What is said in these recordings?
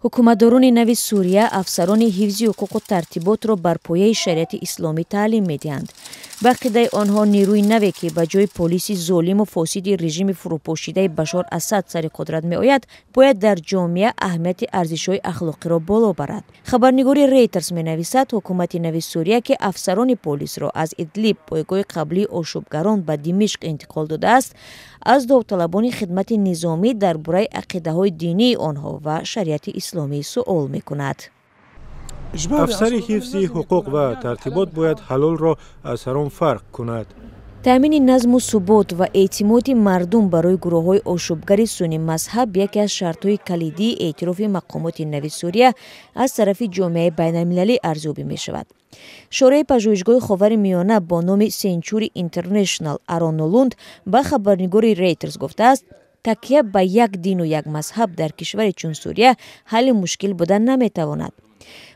Ҳукуматдорони нави Сурия афсарони ҳифзи ҳуқуқу тартиботро бар пояи шариати исломӣ таълим медиҳанд. Ба ақидаи онҳо, нерӯи наве, ки ба ҷои полиси золиму фосиди режими фурӯпошидаи Башор Асад сари қудрат меояд, бояд дар ҷомеа аҳамияти арзишҳои ахлоқиро боло барад. Хабарнигори Рейтерс менависад, ҳукумати нави Сурия, ки афсарони полисро аз Идлиб, пойгоҳи қаблии ошӯбгарон, ба Димишқ интиқол додааст, аз довталабони хидмати низомӣ дар бораи ақидаҳои динии онҳо ва шариати исломӣ суол мекунад. Афсари ҳифзи ҳуқуқ ва тартибот бояд ҳалолро аз ҳаром фарқ кунад. Таъмини назму субот ва эътимоди мардум барои гурӯҳҳои ошӯбгари суннӣ мазҳаб яке аз шартҳои калидии эътирофи мақомоти нави Сурия аз тарафи ҷомеаи байналмилалӣ арзёбӣ мешавад. Шораи пажӯҳишгоҳи Ховари Миёна бо номи Сенчури Интернешнал Арон Лунд ба хабарнигори Рейтерс гуфтааст, такя ба як дину як мазҳаб дар кишваре чун Сурия ҳалли мушкил буда наметавонад.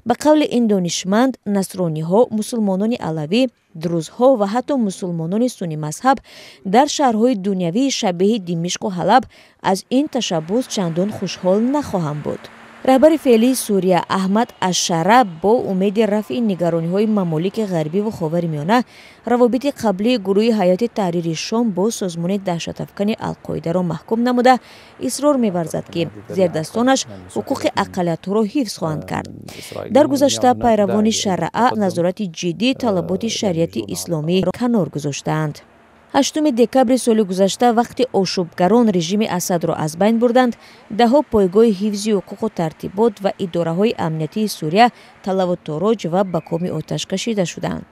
Ба қавли ин донишманд, насрониҳо, мусулмонони алавӣ, друзҳо ва ҳатто мусулмонони суннӣ мазҳаб дар шаҳрҳои дунявии шабеҳи Димишқу Ҳалаб аз ин ташаббус чандон хушҳол нахоҳанд буд. Раҳбари феълии Сурия Аҳмад Ашшара бо умеди рафъи нигарониҳои мамолики ғарбиву Ховари Миёна равобити қаблии гурӯҳи Ҳайати Таҳрири Шом бо созмони даҳшатафкани Алқоидаро маҳкум намуда, исрор меварзад, ки зердастонаш ҳуқуқи ақаллиятҳоро ҳифз хоҳанд кард. Дар гузашта пайравони Шараа назорати ҷиддии талаботи шариати исломӣ канор гузоштаанд. 8 декабри соли гузашта, вақти ошӯбгарон режими Асадро аз байн бурданд, даҳҳо пойгоҳи ҳифзи ҳуқуқу тартибот ва идораҳои амниятии Сурия талаву тороҷ ва ба коми оташ кашида шуданд.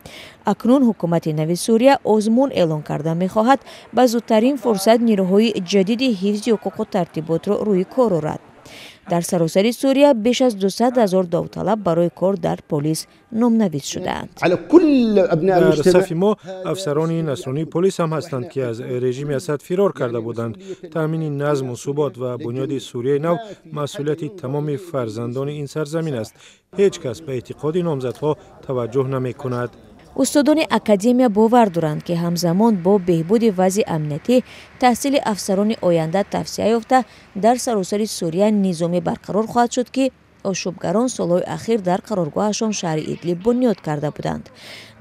Акнун ҳукумати нави Сурия озмун эълон карда мехоҳад ба зудтарин фурсат нерӯҳои ҷадиди ҳифзи ҳуқуқу тартиботро рӯи кор орад. Дар саросари Сурия беш аз 200 000 довталаб барои кор дар полис номнавис шудаанд. Дар сафи мо афсарони насронии полис ҳам ҳастанд, ки аз режими Асад фирор карда буданд. Таъмини назму субот ва бунёди Сурияи нав масъулияти тамоми фарзандони ин сарзамин аст. Ҳеҷ кас ба эътиқоди номзадҳо таваҷҷӯҳ намекунад. Устодони академия бовар доранд, ки ҳамзамон бо беҳбуди вазъи амниятӣ таҳсили афсарони оянда тавсеа ёфта, дар саросари Сурия низоме барқарор хоҳад шуд, ки ошӯбгарон солҳои ахир дар қароргоҳашон шаҳри Идлиб бунёд карда буданд.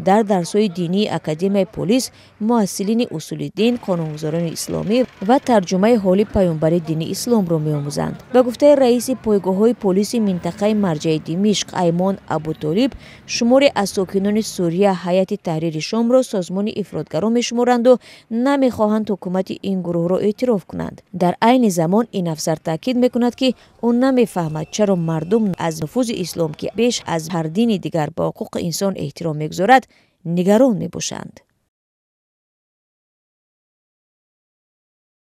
Дар дарсҳои динии академияи полис муҳассилини усули дин, қонунгузорони исломӣ ва тарҷумаи ҳоли паёмбари дини исломро меомӯзанд. Ба гуфтаи раиси пойгоҳҳои полиси минтақаи марҷаи Димишқ Аймон Абутолиб, шуморе аз сокинони Сурия Ҳайати Таҳрири Шомро созмони ифротгаро мешуморанду намехоҳанд ҳукумати ин гурӯҳро эътироф кунанд. Дар айни замон ин афсар таъкид мекунад, ки ӯ намефаҳмад, чаро мардум аз нуфузи ислом, ки беш аз ҳар дини дигар ба ҳуқуқи инсон эҳтиром мегузорад, нигарон мебошанд.